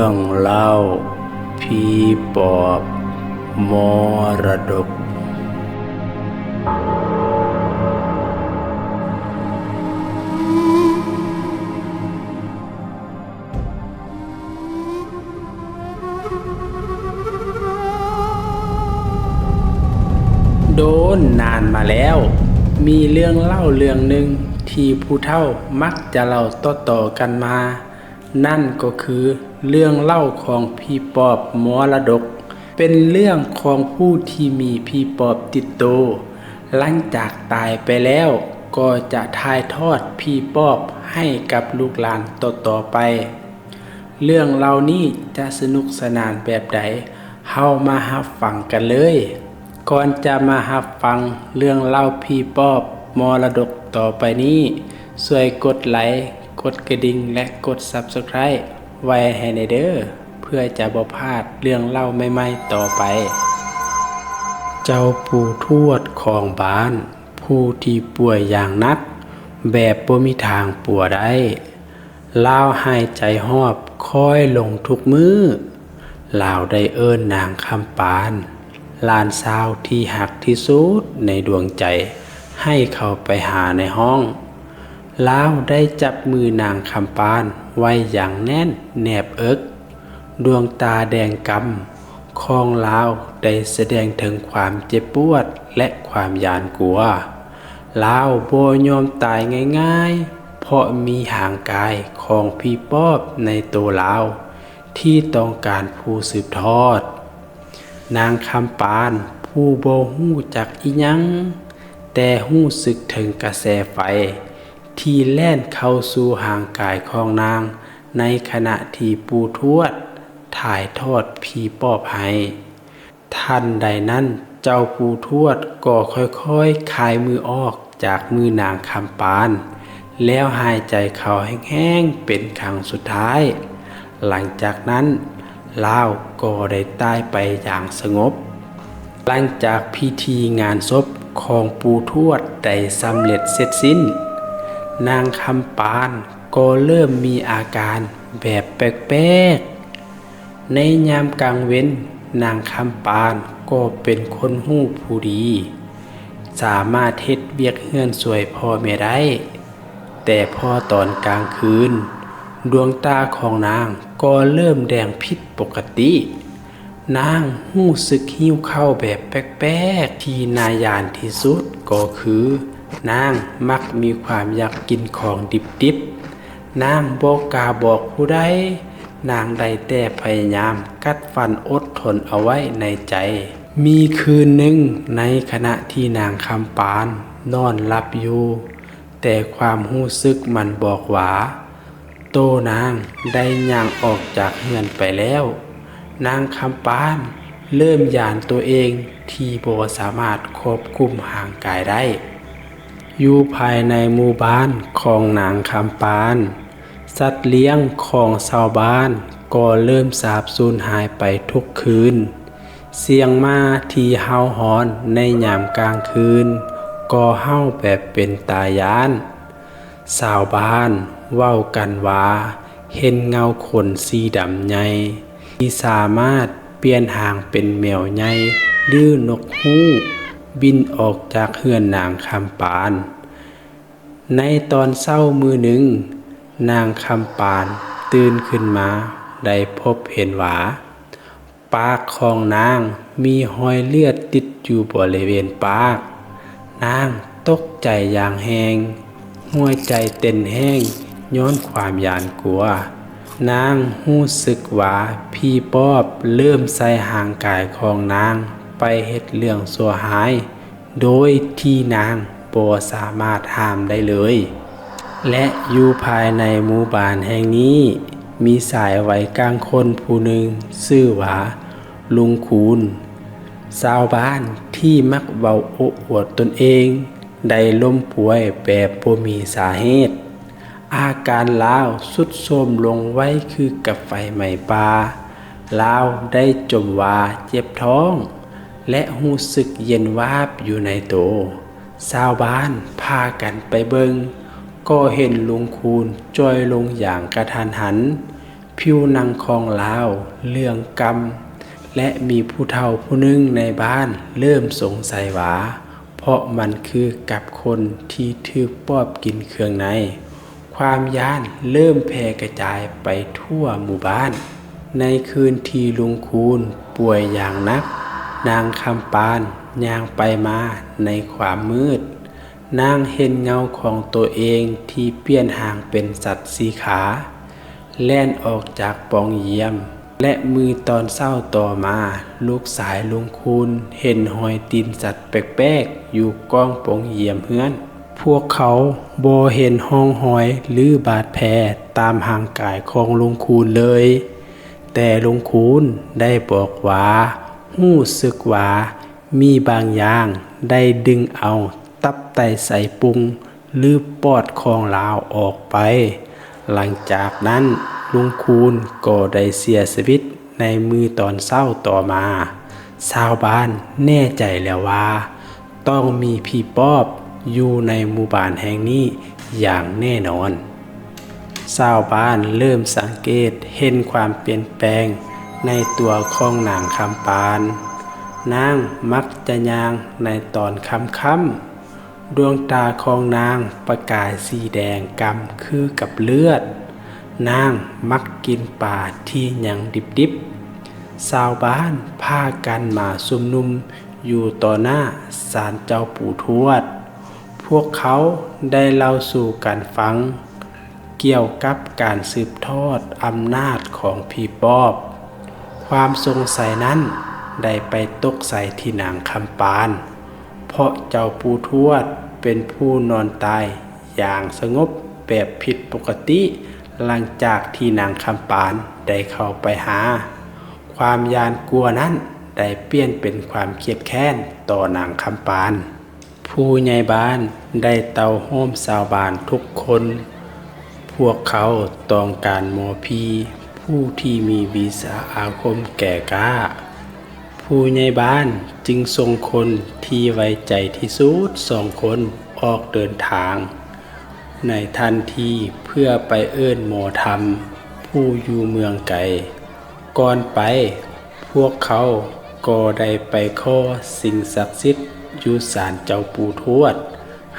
ເລື່ອງເລົ່າຜີປອບມໍລະດົກ. ໂດນນານມາແລ້ວ, ມີເລື່ອງເລົ່າເລື່ອງໜຶ່ງທີ່ຜູ້ເຖົ້າມັກຈະເລົ່າຕໍ່ໆກັນມາ, ນັ້ນກໍຄືເລື່ອງເລົ່າຂອງຜີປອບມໍລະດົກ, ເປັນເລື່ອງຂອງຜູ້ທີ່ມີຜີປອບຕິດໂຕ, ຫຼັງຈາກຕາຍໄປແລ້ວກໍຈະຖ່າຍທອດຜີປອບໃຫ້ກັບລູກຫຼານຕໍ່ໆໄປ. ເລື່ອງເລົ່ານີ້ຈະສະໜຸກສະໜານແບບໃດ, ເຮົາມາຮັບຟັງກັນເລີຍ. ກ່ອນຈະມາຮັບຟັງເລື່ອງເລົ່າຜີປອບມໍລະດົກຕໍ່ໄປນີ້, ຊ່ວຍກົດໄລ, ກົດກະດິ່ງ ແລະ ກົດ Subscribe ໄວ້ໃຫ້ແດ່ເດີ້, ເພື່ອຈະບໍ່ພາດເລື່ອງເລົ່າໃໝ່ໆຕໍ່ໄປ. ເຈົ້າປູ່ທວດຂອງບ້ານ ຜູ້ທີ່ປ່ວຍຢ່າງໜັກແບບບໍ່ມີທາງປົວໄດ້, ລາວຫາຍໃຈຫອບຄ່ອຍລົງທຸກມື້. ລາວໄດ້ເອີ້ນນາງຄຳປານ, ຫຼານສາວທີ່ຮັກທີ່ສຸດໃນດວງໃຈ, ໃຫ້ເຂົ້າໄປຫາໃນຫ້ອງ. ລາວໄດ້ຈັບມືນາງຄຳປານໄວ້ຢ່າງແໜ້ນແນບເອິກ. ດວງຕາແດງກ່ຳຂອງລາວໄດ້ສະແດງເຖິງຄວາມເຈັບປວດ ແລະ ຄວາມຢ້ານກົວ. ລາວບໍ່ຍອມຕາຍງ່າຍໆ ເພາະມີຮ່າງກາຍຂອງຜີປອບໃນໂຕລາວທີ່ຕ້ອງການຜູ້ສືບທອດ. ນາງຄຳປານ ຜູ້ບໍ່ຮູ້ຈັກອີ່ຫຍັງ, ແຕ່ຮູ້ສຶກເຖິງກະແສໄຟທີ່ແລ່ນເຂົ້າສູ່ຮ່າງກາຍຂອງນາງ ໃນຂະນະທີ່ປູ່ທວດຖ່າຍທອດຜີປອບໃຫ້. ທັນໃດນັ້ນ ເຈົ້າປູ່ທວດກໍຄ່ອຍໆຄາຍມືອອກຈາກມືນາງຄຳປານ, ແລ້ວຫາຍໃຈເຂົ້າແຮງໆເປັນຄັ້ງສຸດທ້າຍ. ຫຼັງຈາກນັ້ນ ລາວກໍໄດ້ຕາຍໄປຢ່າງສະຫງົບ. ຫຼັງຈາກພິທີງານສົບຂອງປູ່ທວດໄດ້ສຳເລັດເສັດສິ້ນ, ນາງຄຳປານກໍເລີ່ມມີອາການແບບແປກໆ. ໃນຍາມກາງເວັນ, ນາງຄຳປານກໍເປັນຄົນຮູ້ຜູ້ດີ, ສາມາດເຮັດວຽກເຮືອນຊ່ວຍພໍ່ແມ່ໄດ້. ແຕ່ພໍຕອນກາງຄືນ, ດວງຕາຂອງນາງກໍເລີ່ມແດງຜິດປົກກະຕິ. ນາງຮູ້ສຶກຫິວເຂົ້າແບບແປກໆ. ທີ່ໜ້າຢ້ານທີ່ສຸດກໍຄື ນາງມັກມີຄວາມຢາກກິນຂອງດິບໆ. ນາງບໍ່ກ້າບອກຜູ້ໃດ, ນາງໄດ້ແຕ່ພະຍາຍາມກັດຟັນອົດທົນເອົາໄວ້ໃນໃຈ. ມີຄືນໜຶ່ງ, ໃນຂະນະທີ່ນາງຄຳປານນອນຫຼັບຢູ່, ແຕ່ຄວາມຮູ້ສຶກມັນບອກວ່າ ໂຕນາງໄດ້ຍ່າງອອກຈາກເຮືອນໄປແລ້ວ. ນາງຄຳປານເລີ່ມຢ້ານໂຕເອງທີ່ບໍ່ສາມາດຄວບຄຸມຮ່າງກາຍໄດ້. ຢູ່ພາຍໃນໝູ່ບ້ານຂອງນາງຄຳປານ, ສັດລ້ຽງຂອງຊາວບ້ານກໍເລີ່ມສາບສູນຫາຍໄປທຸກຄືນ. ສຽງໝາທີ່ເຫົ່າຫອນໃນຍາມກາງຄືນກໍເຫົ່າແບບເປັນຕາຢ້ານ. ຊາວບ້ານເວົ້າກັນວ່າເຫັນເງົາຄົນສີດຳໃຫຍ່ທີ່ສາມາດປ່ຽນຮ່າງເປັນແມວໃຫຍ່ ຫຼື ນົກຮູ້ບິນອອກຈາກເຮືອນນາງຄຳປານ. ໃນຕອນເຊົ້າມື້ໜຶ່ງ, ນາງຄຳປານຕື່ນຂຶ້ນມາໄດ້ພົບເຫັນວ່າ ປາກຂອງນາງມີຮອຍເລືອດຕິດຢູ່ບໍລິເວນປາກ. ນາງຕົກໃຈຢ່າງແຮງ, ຫົວໃຈເຕັ້ນແຮງຍ້ອນຄວາມຢ້ານກົວ. ນາງຮູ້ສຶກວ່າຜີປອບເລີ່ມໃຊ້ຮ່າງກາຍຂອງນາງໄປເຮັດເລື່ອງຊົ່ວຮ້າຍ ໂດຍທີ່ນາງບໍ່ສາມາດຫ້າມໄດ້ເລີຍ. ແລະ ຢູ່ພາຍໃນໝູ່ບ້ານແຫ່ງນີ້ ມີຊາຍໄວກາງຄົນຜູ້ໜຶ່ງຊື່ວ່າລຸງຄູນ. ຊາວບ້ານທີ່ມັກເວົ້າໂອ້ອວດຕົນເອງໄດ້ລົ້ມປ່ວຍແບບບໍ່ມີສາເຫດ. ອາການລາວຊຸດໂຊມລົງໄວຄືກັບໄຟໄໝ້ປ່າ. ລາວໄດ້ຈົ່ມວ່າເຈັບທ້ອງ ແລະ ຮູ້ສຶກເຢັນວາບຢູ່ໃນໂຕ. ຊາວບ້ານພາກັນໄປເບິ່ງ, ກໍເຫັນລຸງຄູນຈ່ອຍລົງຢ່າງກະທັນຫັນ. ຜິວໜັງຂອງລາວເຫຼືອງກ່ຳ ແລະ ມີຜູ້ເຖົ້າຜູ້ໜຶ່ງໃນບ້ານເລີ່ມສົງໄສວ່າ ເພາະມັນຄືກັບຄົນທີ່ຖືກປອບກິນເຄື່ອງໃນ. ຄວາມຢ້ານເລີ່ມແຜ່ກະຈາຍໄປທົ່ວໝູ່ບ້ານ. ໃນຄືນທີ່ລຸງຄູນປ່ວຍຢ່າງໜັກ, ນາງຄຳປານຍ່າງໄປມາໃນຄວາມມືດ. ນາງເຫັນເງົາຂອງໂຕເອງທີ່ປ່ຽນຮ່າງເປັນສັດສີ່ຂາ ແລ່ນອອກຈາກປ່ອງຢ້ຽມ ແລະ ມື້ຕອນເຊົ້າຕໍ່ມາ, ລູກຊາຍລຸງຄູນເຫັນຮອຍຕີນສັດແປກໆຢູ່ກ້ອງປ່ອງຢ້ຽມເຮືອນ. ພວກເຂົາບໍ່ເຫັນຮ່ອງຮອຍ ຫຼື ບາດແຜຕາມຮ່າງກາຍຂອງລຸງຄູນເລີຍ, ແຕ່ລຸງຄູນໄດ້ບອກວ່າ ຮູ້ສຶກວ່າມີບາງຢ່າງໄດ້ດຶງເອົາ ຕັບໄຕໄສ້ປຸງ ຫຼື ປອດຂອງລາວອອກໄປ. ຫຼັງຈາກນັ້ນ, ລຸງຄູນກໍໄດ້ເສຍຊີວິດໃນມື້ຕອນເຊົ້າຕໍ່ມາ. ຊາວບ້ານແນ່ໃຈແລ້ວວ່າ ຕ້ອງມີຜີປອບຢູ່ໃນໝູ່ບ້ານແຫ່ງນີ້ຢ່າງແນ່ນອນ. ຊາວບ້ານເລີ່ມສັງເກດເຫັນຄວາມປ່ຽນແປງໃນຕົວຂອງນາງຄຳປານ. ນາງມັກຈະຍ່າງໃນຕອນຄ່ຳໆ. ດວງຕາຂອງນາງປະກາຍສີແດງກ່ຳຄືກັບເລືອດ. ນາງມັກກິນປາທີ່ຍັງດິບໆ. ຊາວບ້ານພາກັນມາຊຸມນຸມຢູ່ຕໍ່ໜ້າສານເຈົ້າປູ່ທວດ. ພວກເຂົາໄດ້ເລົ່າສູ່ກັນຟັງ ກ່ຽວກັບການສືບທອດອຳນາດຂອງຜີປອບ. ຄວາມສົງໄສນັ້ນໄດ້ໄປຕົກໃສ່ທີ່ນາງຄຳປານ, ເພາະເຈົ້າປູ່ທວດເປັນຜູ້ນອນຕາຍຢ່າງສະຫງົບແບບຜິດປົກກະຕິ ຫຼັງຈາກທີ່ນາງຄຳປານໄດ້ເຂົ້າໄປຫາ. ຄວາມຢ້ານກົວນັ້ນໄດ້ປ່ຽນເປັນຄວາມຄຽດແຄ້ນຕໍ່ນາງຄຳປານ. ຜູ້ໃຫຍ່ບ້ານໄດ້ເຕົ້າໂຮມຊາວບ້ານທຸກຄົນ. ພວກເຂົາຕ້ອງການໝໍຜີຜູ້ທີ່ມີວິຊາອາຄົມແກ່ກ້າ. ຜູ້ໃຫຍ່ບ້ານຈຶ່ງສົ່ງຄົນທີ່ໄວ້ໃຈທີ່ສຸດສອງຄົນອອກເດີນທາງໃນທັນທີ ເພື່ອໄປເອີ້ນໝໍທຳຜູ້ຢູ່ເມືອງໄກ. ກ່ອນໄປ, ພວກເຂົາກໍໄດ້ໄປຂໍສິ່ງສັກສິດຢູ່ສານເຈົ້າປູ່ທວດ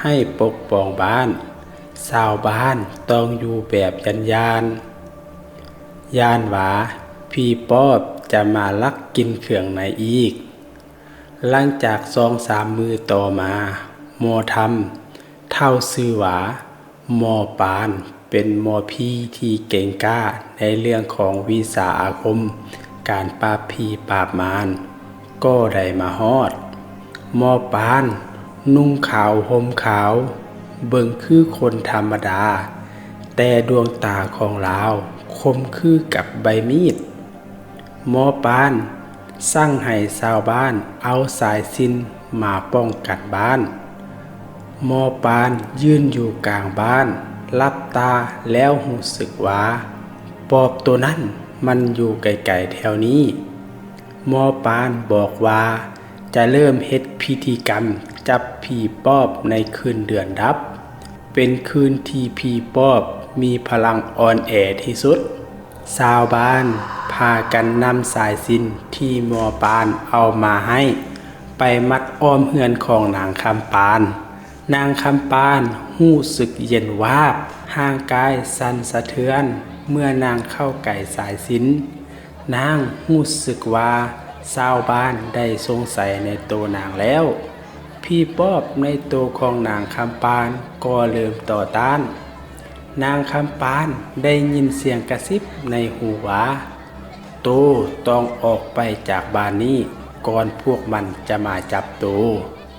ໃຫ້ປົກປ້ອງບ້ານ. ຊາວບ້ານຕ້ອງຢູ່ແບບຢ້ານໆ, ຢ້ານວ່າຜີປອບຈະມາລັກກິນເຄື່ອງໃນອີກ. ຫຼັງຈາກສອງສາມມື້ຕໍ່ມາ, ໝໍທຳ ເຖົ້າຊື່ວ່າ ໝໍປານ ເປັນໝໍຜີທີ່ເກັ່ງກ້າໃນເລື່ອງຂອງວິຊາອາຄົມ, ການປາບຜີປາບມານ ກໍໄດ້ມາຮອດ. ໝໍປານນຸ່ງຂາວຫົ່ມຂາວ, ເບິ່ງຄືຄົນທຳມະດາ, ແຕ່ດວງຕາຂອງລາວຄົມຄືກັບໃບມີດ. ໝໍປານສັ່ງໃຫ້ຊາວບ້ານເອົາສາຍສິນມາປ້ອງກັນບ້ານ. ໝໍປານຢືນຢູ່ກາງບ້ານ, ຫຼັບຕາແລ້ວຮູ້ສຶກວ່າປອບໂຕນັ້ນມັນຢູ່ໄກໆແຖວນີ້. ໝໍປານບອກວ່າຈະເລີ່ມເຮັດພິທີກຳຈັບຜີປອບໃນຄືນເດືອນດັບ. ເປັນຄືນທີ່ຜີປອບມີພະລັງອ່ອນແອທີ່ສຸດ. ຊາວບ້ານພາກັນນຳສາຍສິນທີ່ໝໍປານເອົາມາໃຫ້ ໄປມັດອ້ອມເຮືອນຂອງນາງຄຳປານ. ນາງຄຳປານຮູ້ສຶກເຢັນວາບ, ຮ່າງກາຍສັ່ນສະເທືອນເມື່ອນາງເຂົ້າໃກ້ສາຍສິນ. ນາງຮູ້ສຶກວ່າຊາວບ້ານໄດ້ສົງໄສໃນໂຕນາງແລ້ວ. ຜີປອບໃນໂຕຂອງນາງຄຳປານກໍເລີ່ມຕໍ່ຕ້ານ. ນາງຄຳປານໄດ້ຍິນສຽງກະຊິບໃນຫູວ່າ, ໂຕຕ້ອງອອກໄປຈາກບ້ານນີ້ກ່ອນພວກມັນຈະມາຈັບໂຕ.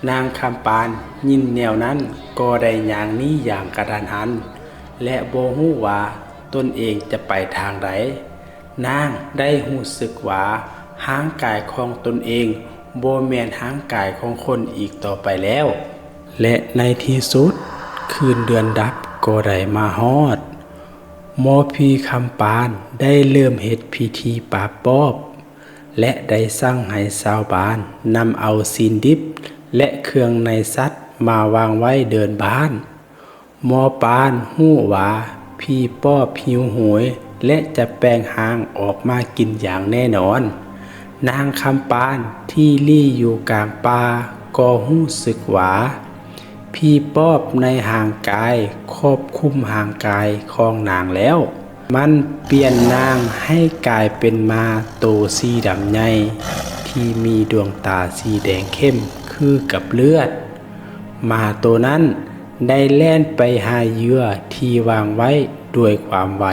ນາງຄຳປານຍິນແນວນັ້ນກໍໄດ້ຍ່າງໜີຢ່າງກະທັນຫັນ ແລະ ບໍ່ຮູ້ວ່າຕົນເອງຈະໄປທາງໃດ. ນາງໄດ້ຮູ້ສຶກວ່າຮ່າງກາຍຂອງຕົນເອງບໍ່ແມ່ນຮ່າງກາຍຂອງຄົນອີກຕໍ່ໄປແລ້ວ. ແລະ ໃນທີ່ສຸດ, ຄືນເດືອນດັບກໍໄດ້ມາຮອດ. ໝໍຜີຄຳປານໄດ້ເລີ່ມເຮັດພິທີປາບປອບ ແລະ ໄດ້ສັ່ງໃຫ້ຊາວບ້ານນຳເອົາຊີ້ນດິບ ແລະ ເຄື່ອງໃນສັດມາວາງໄວ້ເດີ່ນບ້ານ. ໝໍປານຮູ້ວ່າຜີປອບຫິວໂຫຍ ແລະຈະແປງຮ່າງອອກມາກິນຢ່າງແນ່ນອນ. ນາງຄຳປານທີ່ລີ້ຢູ່ກາງປ່າກໍຮູ້ສຶກວ່າ ຜີປອບໃນຮ່າງກາຍຄອບຄຸມຮ່າງກາຍຂອງນາງແລ້ວ. ມັນປ່ຽນນາງໃຫ້ກາຍເປັນໝາໂຕສີດຳໃຫຍ່ ທີ່ມີດວງຕາສີແດງເຂັ້ມຄືກັບເລືອດ. ໝາໂຕນັ້ນໄດ້ແລ່ນໄປຫາເຫຍື່ອທີ່ວາງໄວ້ດ້ວຍຄວາມໄວ.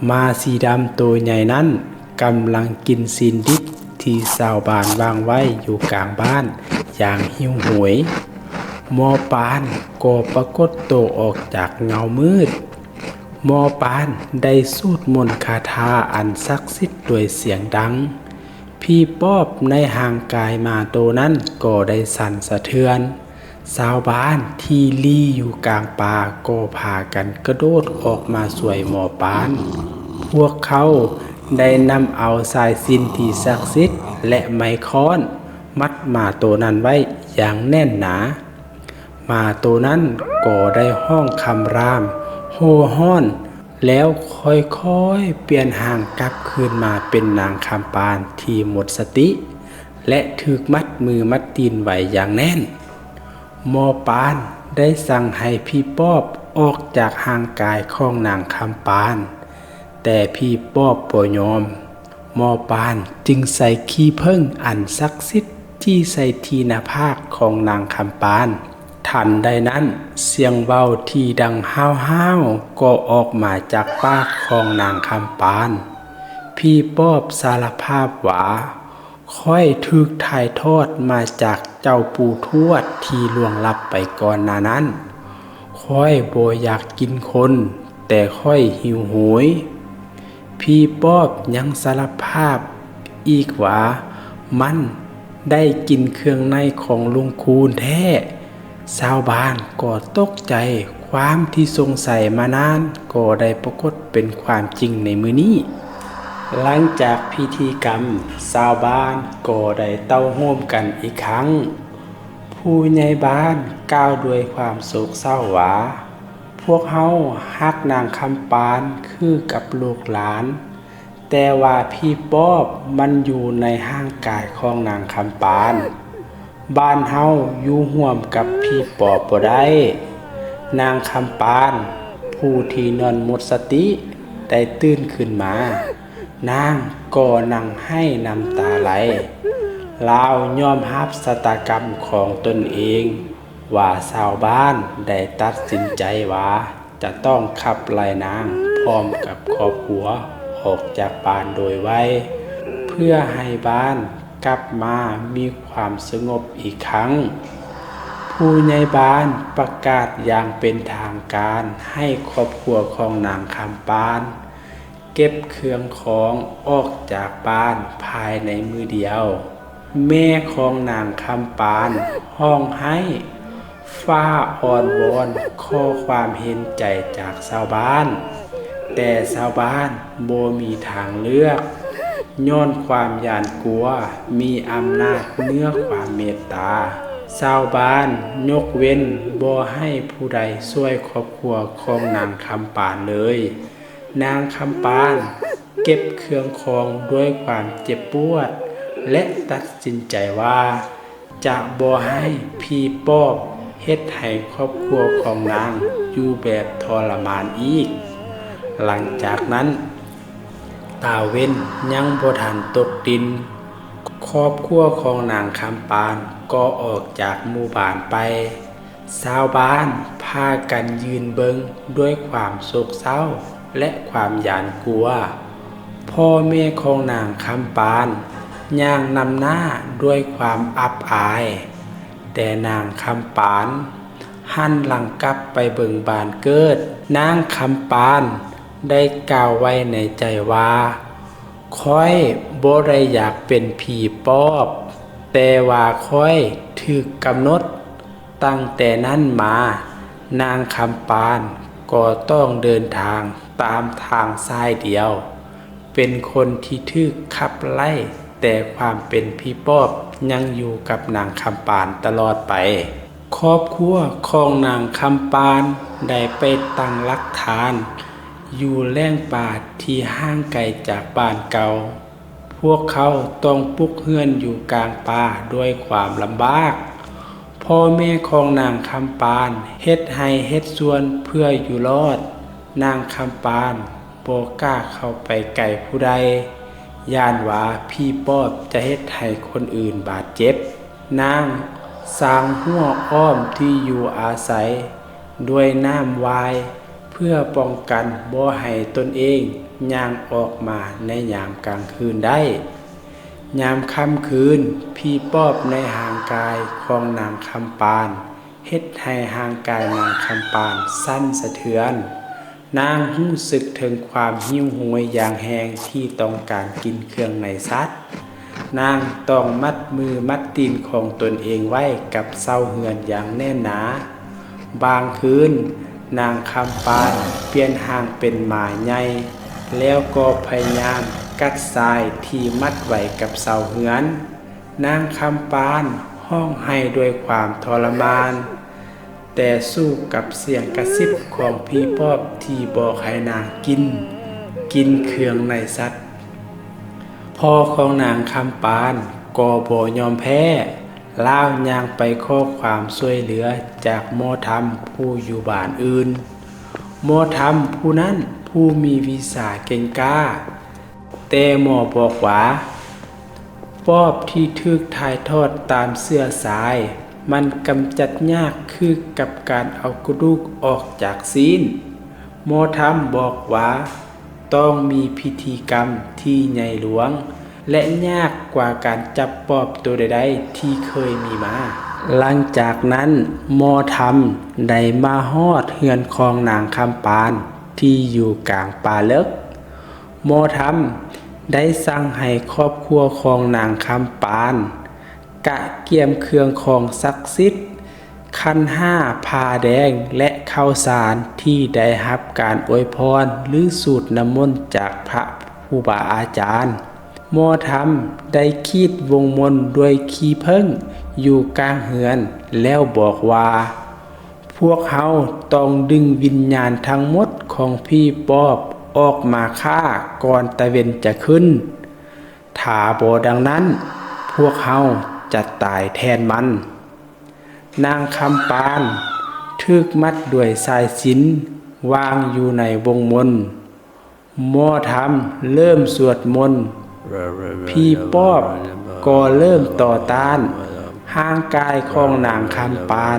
ໝາສີດຳໂຕໃຫຍ່ນັ້ນກຳລັງກິນຊີ້ນດິບທີ່ຊາວບ້ານວາງໄວ້ຢູ່ກາງບ້ານຢ່າງຫິວໂຫຍ. ໝໍປານກໍປາກົດໂຕອອກຈາກເງົາມືດ. ໝໍປານໄດ້ສູດມົນຄາຖາອັນສັກສິດດ້ວຍສຽງດັງ. ຜີປອບໃນຮ່າງກາຍໝາໂຕນັ້ນກໍໄດ້ສັ່ນສະເທືອນ. ຊາວບ້ານທີ່ລີ້ຢູ່ກາງປ່າກໍພາກັນກະໂດດອອກມາຊ່ວຍໝໍປານ. ພວກເຂົາໄດ້ນຳເອົາສາຍສິນທີ່ສັກສິດ ແລະ ໄມ້ຄ້ອນມັດໝາໂຕນັ້ນໄວ້ຢ່າງແໜ້ນໜາ. ໝາໂຕນັ້ນກໍໄດ້ຮ້ອງຄຳລາມໂຫ່ຮ້ອນ ແລ້ວຄ່ອຍໆປ່ຽນຮ່າງກັບຄືນມາເປັນນາງຄຳປານທີ່ໝົດສະຕິ ແລະ ຖືກມັດມືມັດຕີນໄວ້ຢ່າງແໜ້ນ. ໝໍປານໄດ້ສັ່ງໃຫ້ຜີປອບອອກຈາກຮ່າງກາຍຂອງນາງຄຳປານ, ແຕ່ຜີປອບບໍ່ຍອມ. ໝໍປານຈຶ່ງໃສ່ຂີ້ເຜິ້ງອັນສັກສິດ ຈີ່ໃສ່ທີ່ໜ້າຜາກຂອງນາງຄຳປານ. ທັນໃດນັ້ນ, ສຽງເວົ້າທີ່ດັງຫ້າວໆກໍອອກມາຈາກປາກຂອງນາງຄຳປານ. ຜີປອບສາລະພາບວ່າ, ຂ້ອຍຖືກຖ່າຍທອດມາຈາກເຈົ້າປູ່ທວດທີ່ລ່ວງລັບໄປກ່ອນໜ້ານັ້ນ. ຂ້ອຍບໍ່ຢາກກິນຄົນ, ແຕ່ຂ້ອຍຫິວໂຫຍ. ຜີປອບຍັງສາລະພາບອີກວ່າ ມັນໄດ້ກິນເຄື່ອງໃນຂອງລຸງຄູນແທ້. ຊາວບ້ານກໍຕົກໃຈ, ຄວາມທີ່ສົງໄສມານານກໍໄດ້ປາກົດເປັນຄວາມຈິງໃນມື້ນີ້. ຫຼັງຈາກພິທີກຳ, ຊາວບ້ານກໍໄດ້ເຕົ້າໂຮມກັນອີກຄັ້ງ. ຜູ້ໃຫຍ່ບ້ານກ່າວດ້ວຍຄວາມໂສກເສົ້າວ່າ, ພວກເຮົາຮັກນາງຄຳປານຄືກັບລູກຫຼານ, ແຕ່ວ່າຜີປອບມັນຢູ່ໃນຮ່າງກາຍຂອງນາງຄຳປານ. ບ້ານເຮົາຢູ່ຮ່ວມກັບຜີປອບບໍ່ໄດ້. ນາງຄຳປານ ຜູ້ທີ່ນອນໝົດສະຕິ ໄດ້ຕື່ນຂຶ້ນມາ. ນາງກໍນັ່ງໄຫ້ນ້ຳຕາໄຫຼ. ລາວຍອມຮັບຊະຕາກຳຂອງຕົນເອງວ່າ ຊາວບ້ານໄດ້ຕັດສິນໃຈວ່າຈະຕ້ອງຂັບໄລ່ນາງພ້ອມກັບຄອບຄົວອອກຈາກບ້ານໂດຍໄວ ເພື່ອໃຫ້ບ້ານກັບມາມີຄວາມສະຫງົບອີກຄັ້ງ. ຜູ້ໃຫຍ່ບ້ານປະກາດຢ່າງເປັນທາງການໃຫ້ຄອບຄົວຂອງນາງຄຳປານ ເກັບເຄື່ອງຂອງອອກຈາກບ້ານພາຍໃນມື້ດຽວ. ແມ່ຂອງນາງຄຳປານຮ້ອງໄຫ້, ຟ້າອ້ອນວອນຂໍຄວາມເຫັນໃຈຈາກຊາວບ້ານ, ແຕ່ຊາວບ້ານບໍ່ມີທາງເລືອກ ຍ້ອນຄວາມຢ້ານກົວມີອຳນາດເໜືອຄວາມເມດຕາ. ຊາວບ້ານຍົກເວັ້ນບໍ່ໃຫ້ຜູ້ໃດຊ່ວຍຄອບຄົວຂອງນາງຄຳປານເລີຍ. ນາງຄຳປານເກັບເຄື່ອງຂອງດ້ວຍຄວາມເຈັບປວດ ແລະ ຕັດສິນໃຈວ່າຈະບໍ່ໃຫ້ຜີປອບເຮັດໃຫ້ຄອບຄົວຂອງນາງຢູ່ແບບທໍລະມານອີກ. ຫຼັງຈາກນັ້ນ, ຕາເວັນຍັງບໍ່ທັນຕົກດິນ, ຄອບຄົວຂອງນາງຄຳປານກໍອອກຈາກໝູ່ບ້ານໄປ. ຊາວບ້ານພາກັນຢືນເບິ່ງດ້ວຍຄວາມໂສກເສົ້າ ແລະ ຄວາມຢ້ານກົວ. ພໍ່ແມ່ຂອງນາງຄຳປານຍ່າງນຳໜ້າດ້ວຍຄວາມອັບອາຍ, ແຕ່ນາງຄຳປານຫັນຫຼັງກັບໄປເບິ່ງບ້ານເກີດ. ນາງຄຳປານໄດ້ກ່າວໄວ້ໃນໃຈວ່າ, ຂ້ອຍບໍ່ໄດ້ຢາກເປັນຜີປອບ, ແຕ່ວ່າຂ້ອຍຖືກກຳນົດ. ຕັ້ງແຕ່ນັ້ນມາ, ນາງຄຳປານກໍຕ້ອງເດີນທາງຕາມທາງສາຍດຽວ. ເປັນຄົນທີ່ຖືກຂັບໄລ່, ແຕ່ຄວາມເປັນຜີປອບຍັງຢູ່ກັບນາງຄຳປານຕະຫຼອດໄປ. ຄອບຄົວຂອງນາງຄຳປານໄດ້ໄປຕັ້ງຫຼັກຖານ ຢູ່ແຫຼ່ງປ່າທີ່ຫ່າງໄກຈາກບ້ານເກົ່າ. ພວກເຂົາຕ້ອງປຸກເຮືອນຢູ່ກາງປ່າດ້ວຍຄວາມລຳບາກ. ພໍ່ແມ່ຂອງນາງຄຳປານເຮັດໄຮ່ເຮັດສວນເພື່ອຢູ່ລອດ. ນາງຄຳປານບໍ່ກ້າເຂົ້າໄປໃກ້ຜູ້ໃດ, ຢ້ານວ່າຜີປອບຈະເຮັດໃຫ້ຄົນອື່ນບາດເຈັບ. ນາງສ້າງຮົ້ວອ້ອມທີ່ຢູ່ອາໄສດ້ວຍນ້ຳຫວ້າຍ ເພື່ອປ້ອງກັນບໍ່ໃຫ້ຕົນເອງຍ່າງອອກມາໃນຍາມກາງຄືນໄດ້. ຍາມຄ່ຳຄືນ, ຜີປອບໃນຮ່າງກາຍຂອງນາງຄຳປານ ເຮັດໃຫ້ຮ່າງກາຍນາງຄຳປານສັ່ນສະເທືອນ. ນາງຮູ້ສຶກເຖິງຄວາມຫິວໂຫຍຢ່າງແຮງທີ່ຕ້ອງການກິນເຄື່ອງໃນສັດ. ນາງຕ້ອງມັດມືມັດຕີນຂອງຕົນເອງໄວ້ກັບເສົາເຮືອນຢ່າງແໜ້ນໜາ. ບາງຄືນ, ນາງຄຳປານປ່ຽນຮ່າງເປັນໝາໃຫຍ່ ແລ້ວກໍພະຍາຍາມກັດສາຍທີ່ມັດໄວ້ກັບເສົາເຮືອນ. ນາງຄຳປານຮ້ອງໄຫ້ດ້ວຍຄວາມທໍລະມານ, ແຕ່ສູ້ກັບສຽງກະຊິບຂອງຜີປອບທີ່ບອກໃຫ້ນາງກິນ, ກິນເຄື່ອງໃນສັດ. ພໍ່ຂອງນາງຄຳປານກໍບໍ່ຍອມແພ້, ລາວຍ່າງໄປຂໍຄວາມຊ່ວຍເຫຼືອຈາກໝໍທຳຜູ້ຢູ່ບ້ານອື່ນ. ໝໍທຳຜູ້ນັ້ນຜູ້ມີວິຊາເກັ່ງກ້າ, ແຕ່ໝໍບອກວ່າ ປອບທີ່ຖືກຖ່າຍທອດຕາມເຊື້ອສາຍ ມັນກຳຈັດຍາກຄືກັບການເອົາກະດູກອອກຈາກຊີ້ນ. ໝໍທຳບອກວ່າ ຕ້ອງມີພິທີກຳທີ່ໃຫຍ່ຫຼວງ ແລະ ຍາກກວ່າການຈັບປອບໂຕໃດໆທີ່ເຄີຍມີມາ. ຫຼັງຈາກນັ້ນ, ໝໍທຳໄດ້ມາຮອດເຮືອນຂອງນາງຄຳປານທີ່ຢູ່ກາງປ່າເລິກ. ໝໍທຳໄດ້ສັ່ງໃຫ້ຄອບຄົວຂອງນາງຄຳປານກະກຽມເຄື່ອງຂອງສັກສິດ, ຂັນຫ້າ, ຜ້າແດງ ແລະ ເຂົ້າສານທີ່ໄດ້ຮັບການອວຍພອນ ຫຼື ສູດນ້ຳມົນຈາກພະຄູບາອາຈານ. ໝໍທຳໄດ້ຂີດວົງມົນດ້ວຍຂີ້ເຜິ້ງຢູ່ກາງເຮືອນ ແລ້ວບອກວ່າ ພວກເຮົາຕ້ອງດຶງວິນຍານທັງໝົດຂອງຜີປອບອອກມາຂ້າກ່ອນຕາເວັນຈະຂຶ້ນ. ຖ້າບໍ່ດັ່ງນັ້ນ, ພວກເຮົາຈະຕາຍແທນມັນ. ນາງຄຳປານຖືກມັດດ້ວຍສາຍສິນວາງຢູ່ໃນວົງມົນ. ໝໍທຳເລີ່ມສວດມົນ, ຜີປອບກໍເລີ່ມຕໍ່ຕ້ານ. ຮ່າງກາຍຂອງນາງຄຳປານ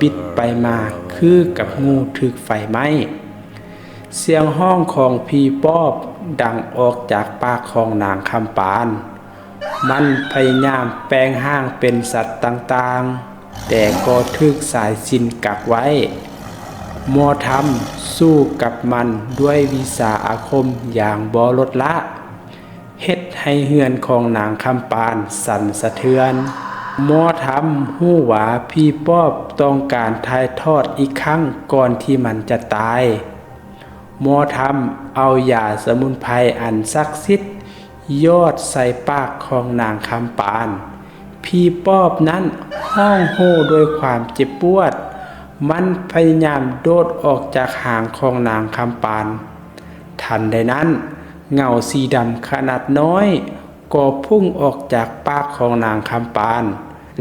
ບິດໄປມາຄືກັບງູຖືກໄຟໄໝ້. ສຽງຮ້ອງຂອງຜີປອບດັງອອກຈາກປາກຂອງນາງຄຳປານ. ມັນພະຍາຍາມແປງຮ່າງເປັນສັດຕ່າງໆ, ແຕ່ກໍຖືກສາຍສິນກັກໄວ້. ໝໍທຳສູ້ກັບມັນດ້ວຍວິຊາອາຄົມຢ່າງບໍ່ລົດລະ, ເຮັດໃຫ້ເຮືອນຂອງນາງຄຳປານສັ່ນສະເທືອນ. ໝໍທຳຮູ້ວ່າຜີປອບຕ້ອງການຖ່າຍທອດອີກຄັ້ງກ່ອນທີ່ມັນຈະຕາຍ. ໝໍທຳເອົາຢາສະໝຸນໄພອັນສັກສິດຢອດໃສ່ປາກຂອງນາງຄຳປານ. ຜີປອບນັ້ນຮ້ອງໂຫ່ດ້ວຍຄວາມເຈັບປວດ. ມັນພະຍາຍາມໂດດອອກຈາກຮ່າງຂອງນາງຄຳປານ. ທັນໃດນັ້ນ, ເງົາສີດຳຂະໜາດນ້ອຍກໍພຸ່ງອອກຈາກປາກຂອງນາງຄຳປານ.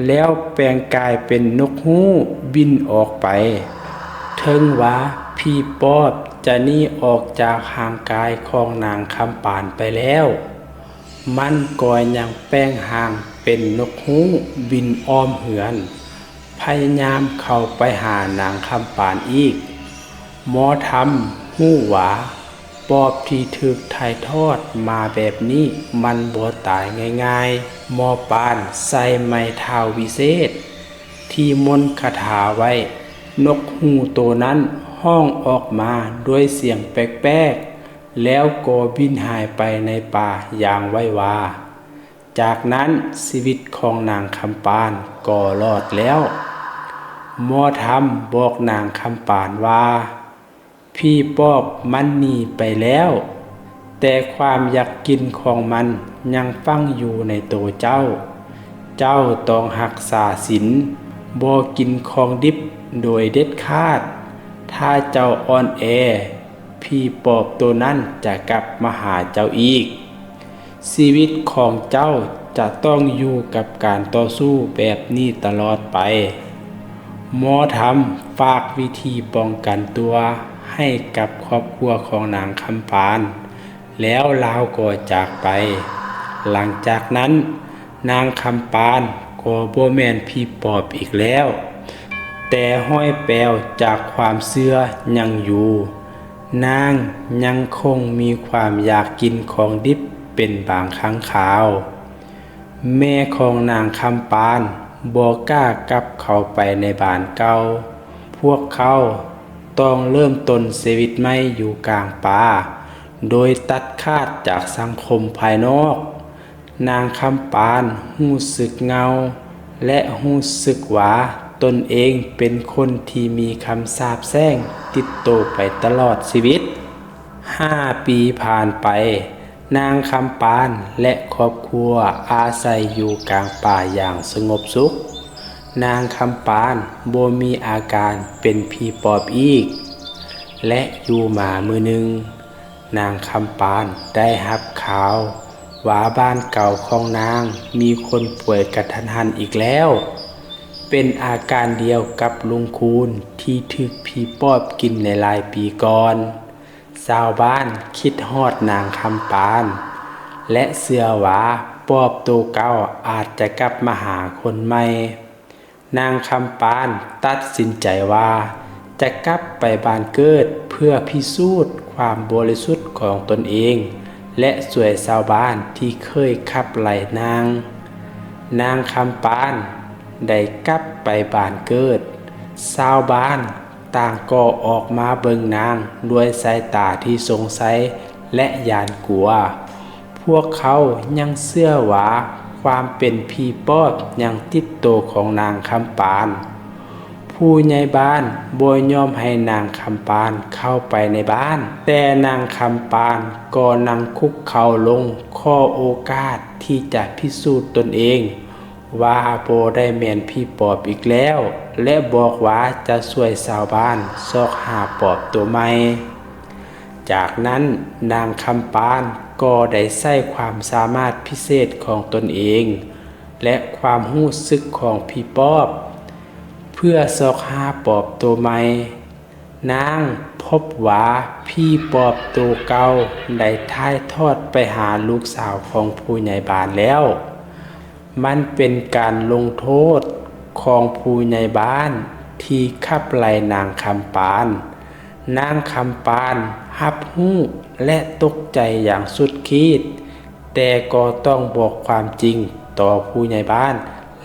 ແລ້ວແປງກາຍເປັນນົກຮູ້ບິນອອກໄປ. ເຖິງວ່າຜີປອບຈະໜີອອກຈາກຮ່າງກາຍຂອງນາງຄຳປານໄປແລ້ວ, ມັນກໍຍັງແປງຮ່າງເປັນນົກຮູ້ບິນອ້ອມເຮືອນ, ພະຍາຍາມເຂົ້າໄປຫານາງຄຳປານອີກ. ໝໍທຳຮູ້ວ່າ ປອບທີ່ຖືກຖ່າຍທອດມາແບບນີ້ມັນບໍ່ຕາຍງ່າຍໆ. ໝໍປານໃຊ້ໄມ້ເທົ້າວິເສດທີ່ມົນຄາຖາໄວ້, ນົກຮູ້ໂຕນັ້ນຮ້ອງອອກມາດ້ວຍສຽງແປກໆ ແລ້ວກໍບິນຫາຍໄປໃນປ່າຢ່າງໄວວາ. ຈາກນັ້ນຊີວິດຂອງນາງຄຳປານກໍລອດແລ້ວ. ໝໍທຳບອກນາງຄຳປານວ່າ, ຜີປອບມັນໜີໄປແລ້ວ, ແຕ່ຄວາມຢາກກິນຂອງມັນຍັງຝັງຢູ່ໃນໂຕເຈົ້າ. ເຈົ້າຕ້ອງຮັກສາສິນ, ບໍ່ກິນຂອງດິບໂດຍເດັດຂາດ. ຖ້າເຈົ້າອ່ອນແອ, ຜີປອບໂຕນັ້ນຈະກັບມາຫາເຈົ້າອີກ. ຊີວິດຂອງເຈົ້າຈະຕ້ອງຢູ່ກັບການຕໍ່ສູ້ແບບນີ້ຕະຫຼອດໄປ. ໝໍທຳຝາກວິທີປ້ອງກັນຕົວໃຫ້ກັບຄອບຄົວຂອງນາງຄຳປານ ແລ້ວລາວກໍຈາກໄປ. ຫຼັງຈາກນັ້ນ, ນາງຄຳປານກໍບໍ່ແມ່ນຜີປອບອີກແລ້ວ, ແຕ່ຮອຍແປວຈາກຄວາມເຊື່ອຍັງຢູ່. ນາງຍັງຄົງມີຄວາມຢາກກິນຂອງດິບເປັນບາງຄັ້ງຄາວ. ແມ່ຂອງນາງຄຳປານບໍ່ກ້າກັບເຂົ້າໄປໃນບ້ານເກົ່າ. ພວກເຂົາຕ້ອງເລີ່ມຕົ້ນຊີວິດໃໝ່ຢູ່ກາງປ່າ, ໂດຍຕັດຂາດຈາກສັງຄົມພາຍນອກ. ນາງຄຳປານຮູ້ສຶກເຫງົາ ແລະ ຮູ້ສຶກວ່າຕົນເອງເປັນຄົນທີ່ມີຄຳສາບແຊ່ງຕິດໂຕໄປຕະຫຼອດຊີວິດ. ຫ້າປີຜ່ານໄປ, ນາງຄຳປານ ແລະ ຄອບຄົວອາໄສຢູ່ກາງປ່າຢ່າງສະຫງົບສຸກ. ນາງຄຳປານບໍ່ມີອາການເປັນຜີປອບອີກ ແລະ ຢູ່ມາມື້ໜຶ່ງ, ນາງຄຳປານໄດ້ຮັບຂ່າວວ່າບ້ານເກົ່າຂອງນາງມີຄົນປ່ວຍກະທັນຫັນອີກແລ້ວ, ເປັນອາການດຽວກັບລຸງຄູນທີ່ຖືກຜີປອບກິນໃນຫຼາຍປີກ່ອນ. ຊາວບ້ານຄິດຮອດນາງຄຳປານ ແລະ ເຊື່ອວ່າປອບໂຕເກົ່າອາດຈະກັບມາຫາຄົນໃໝ່. ນາງຄຳປານຕັດສິນໃຈວ່າຈະກັບໄປບ້ານເກີດເພື່ອພິສູດຄວາມບໍລິສຸດຂອງຕົນເອງ ແລະ ຊ່ວຍຊາວບ້ານທີ່ເຄີຍຂັບໄລ່ນາງ. ນາງຄຳປານໄດ້ກັບໄປບ້ານເກີດ. ຊາວບ້ານ ຕ່າງກໍອອກມາເບິ່ງນາງດ້ວຍສາຍຕາທີ່ສົງໄສ ແລະ ຢ້ານກົວ. ພວກເຂົາຍັງເຊື່ອວ່າຄວາມເປັນຜີປອບຍັງຕິດໂຕຂອງນາງຄຳປານ. ຜູ້ໃຫຍ່ບ້ານບໍ່ຍອມໃຫ້ນາງຄຳປານເຂົ້າໄປໃນບ້ານ, ແຕ່ນາງຄຳປານກໍນັ່ງຄຸກເຂົ່າລົງຂໍໂອກາດທີ່ຈະພິສູດຕົນເອງ ວ່າບໍ່ໄດ້ແມ່ນຜີປອບອີກແລ້ວ ແລະ ບອກວ່າຈະຊ່ວຍຊາວບ້ານຊອກຫາປອບຕົວໃໝ່. ຈາກນັ້ນນາງຄຳປານກໍໄດ້ໃຊ້ຄວາມສາມາດພິເສດຂອງຕົນເອງ ແລະ ຄວາມຮູ້ສຶກຂອງຜີປອບ ເພື່ອຊອກຫາປອບຕົວໃໝ່. ນາງພົບວ່າຜີປອບໂຕເກົ່າໄດ້ຖ່າຍທອດໄປຫາລູກສາວຂອງຜູ້ໃຫຍ່ບ້ານແລ້ວ. ມັນເປັນການລົງໂທດຂອງຜູ້ໃຫຍ່ບ້ານທີ່ຂັບໄລ່ນາງຄຳປານ. ນາງຄຳປານຮັບຮູ້ ແລະ ຕົກໃຈຢ່າງສຸດຂີດ, ແຕ່ກໍຕ້ອງບອກຄວາມຈິງຕໍ່ຜູ້ໃຫຍ່ບ້ານ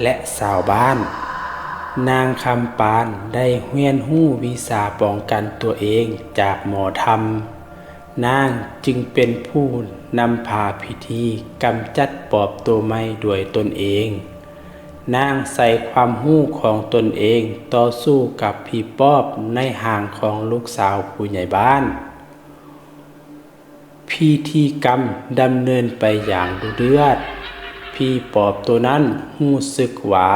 ແລະ ຊາວບ້ານ. ນາງຄຳປານໄດ້ຮຽນຮູ້ວິຊາປ້ອງກັນຕົວເອງຈາກໝໍທຳ. ນາງຈຶ່ງເປັນຜູ້ນຳພາພິທີກຳຈັດປອບໂຕໃໝ່ດ້ວຍຕົນເອງ. ນາງໃຊ້ຄວາມຮູ້ຂອງຕົນເອງຕໍ່ສູ້ກັບຜີປອບໃນຮ່າງຂອງລູກສາວຜູ້ໃຫຍ່ບ້ານ. ພິທີກຳດຳເນີນໄປຢ່າງດຸເດືອດ. ຜີປອບໂຕນັ້ນຮູ້ສຶກວ່າ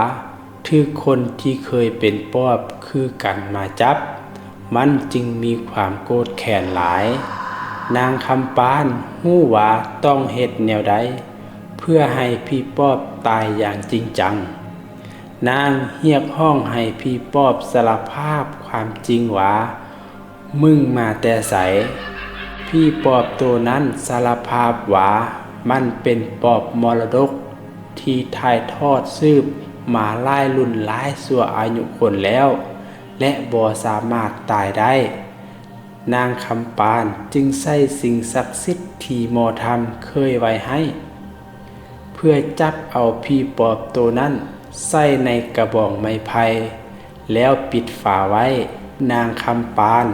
ຖືກຄົນທີ່ເຄີຍເປັນປອບຄືກັນມາຈັບ, ມັນຈຶ່ງມີຄວາມໂກດແຄ້ນຫຼາຍ. ນາງຄຳປານຮູ້ວ່າຕ້ອງເຮັດແນວໃດເພື່ອໃຫ້ຜີປອບຕາຍຢ່າງຈິງຈັງ. ນາງຮຽກຮ້ອງໃຫ້ຜີປອບສາລະພາບຄວາມຈິງວ່າ ມຶງມາແຕ່ໃສ? ຜີປອບໂຕນັ້ນສາລະພາບວ່າມັນເປັນປອບມໍລະດົກທີ່ຖ່າຍທອດສືບມາຫຼາຍລຸ້ນຫຼາຍຊົ່ວອາຍຸຄົນແລ້ວ ແລະ ບໍ່ສາມາດຕາຍໄດ້. ນາງຄຳປານຈຶ່ງໃຊ້ສິ່ງສັກສິດທີ່ໝໍທຳເຄີຍໄວ້ໃຫ້ ເພື່ອຈັບເອົາຜີປອບໂຕນັ້ນໃສ່ໃນກະບອງໄມ້ໄຜ່ ແລ້ວປິດຝາໄວ້. ນາງຄຳປານ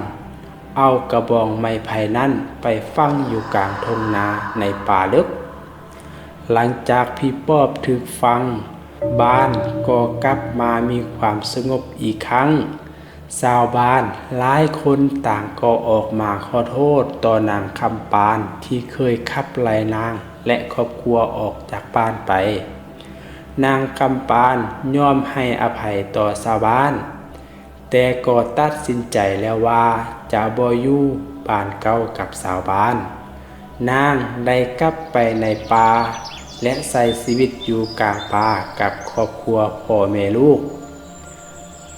ເອົາກະບອງໄມ້ໄຜ່ນັ້ນໄປຝັງຢູ່ກາງທົ່ງນາໃນປ່າເລິກ. ຫຼັງຈາກຜີປອບຖືກຝັງ, ບ້ານກໍກັບມາມີຄວາມສະຫງົບອີກຄັ້ງ. ຊາວບ້ານຫຼາຍຄົນຕ່າງກໍອອກມາຂໍໂທດຕໍ່ນາງຄຳປານທີ່ເຄີຍຂັບໄລ່ນາງ ແລະ ຄອບຄົວອອກຈາກບ້ານໄປ. ນາງຄຳປານຍອມໃຫ້ອະໄພຕໍ່ຊາວບ້ານ, ແຕ່ກໍຕັດສິນໃຈແລ້ວວ່າຈະບໍ່ຢູ່ບ້ານເກົ່າກັບຊາວບ້ານ. ນາງໄດ້ກັບໄປໃນປ່າ ແລະ ໃຊ້ຊີວິດຢູ່ກາງປ່າກັບຄອບຄົວພໍ່ແມ່ລູກ.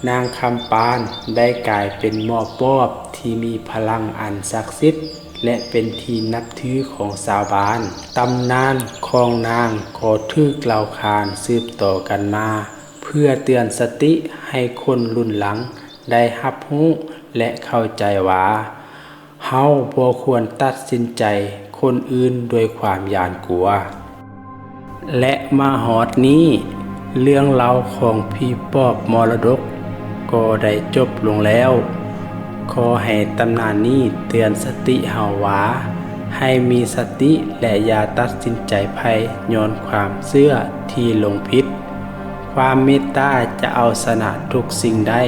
ນາງຄຳປານໄດ້ກາຍເປັນໝໍປອບທີ່ມີພະລັງອັນສັກສິດ ແລະ ເປັນທີ່ນັບຖືຂອງຊາວບ້ານ. ຕຳນານຂອງນາງກໍຖືກເລົ່າຂານສືບຕໍ່ກັນມາ ເພື່ອເຕືອນສະຕິໃຫ້ຄົນລຸ້ນຫຼັງໄດ້ຮັບຮູ້ ແລະ ເຂົ້າໃຈວ່າ ເຮົາບໍ່ຄວນຕັດສິນໃຈຄົນອື່ນດ້ວຍຄວາມຢ້ານກົວ. ແລະ ມາຮອດນີ້ ເລື່ອງລາວຂອງຜີປອບມໍລະດົກກໍໄດ້ຈົບລົງແລ້ວ. ຂໍໃຫ້ຕຳນານນີ້ເຕືອນສະຕິເຮົາວ່າ ໃຫ້ມີສະຕິ ແລະ ຢ່າຕັດສິນໃຈໃຜຍ້ອນຄວາມເຊື່ອທີ່ຫຼົງຜິດ. ຄວາມເມດຕາຈະເອົາຊະນະທຸກສິ່ງໄດ້